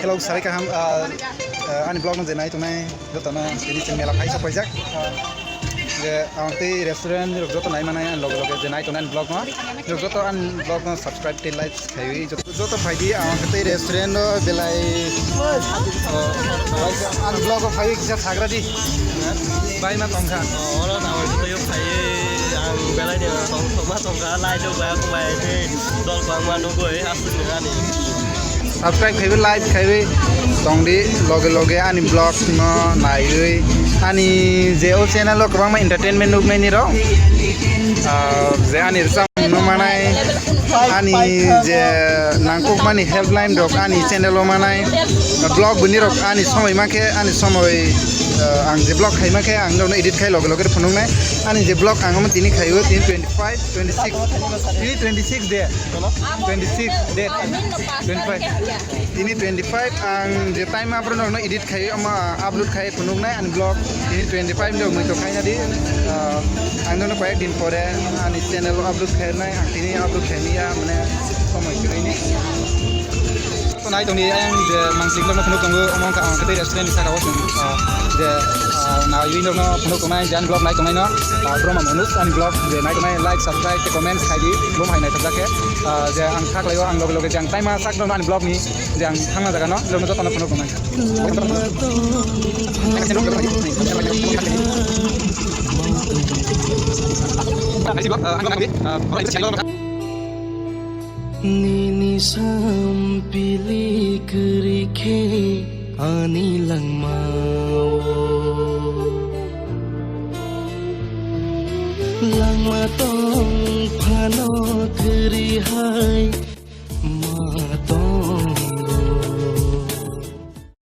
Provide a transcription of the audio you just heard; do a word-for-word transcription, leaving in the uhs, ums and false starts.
Hello, sabai kaham, ah, ah, ani vlog no je nai tongnai joto no tini chwng mela phai sok paijak. Ah, je ang tei restaurant rok joto nai manai ani loge loge je nai tongnai ani vlog no. Rok joto ani vlog no subscribe tei like khaiwi joto, joto phai di ang tei restaurant no belai. Oh, ani vlog o phaiwi kisa sagra di. Bai ma tongkha. Oh, oro na oro joto yo phaiwi ang belai de tong tong ma tongkha lai do bai ko bai tei dol bang ma nugoi aswk nang ani. Subscribe khaiwi, like khaiwi tongdi, loge loge ani vlog no naiwi ani je o channel o kwbangma entertainment nuknai ni rok, ah, je ani rwchap no manai, ani je nangkukmani helpline rok ani channel o manai, vlog bini rok ani somoi mankhe ani somoi, ah, ang je vlog khai mankhe ang nono edit khai loge loge phunuknai ani je vlog ang omo tini khaiwi tini twenty five, twenty six, tini twenty six de. Twenty six date, twenty five. Tini twenty five ang je time aphuru no edit khai ama upload khai phunuknai ani vlog. Tini twenty five no mui to khaina di. Ah, ang no koyek din pore ani channel o upload khainai, ang tini upload khaini ya mane somoi kwrwi ni. To nai tongdi ayang je mansik no phunuk tongo omo wngkha ang tei restaurant ni saka o chwng, ah, je, ah, naiwi no phunuk tongnai je ani vlog nai tongnai no, ah, bro ma manuk ani vlog je nai tongnai like subscribe tei comment khai di bro hai nai thajak khe, ah, je ang kha khlai o ang loge loge je ang time ma sak no ani vlog ni je ang thangna jaga no joto no phunuk tongnai. Nini sampili kwrwi khe ani langmao. Langma tong phano kwrwi hai ma tong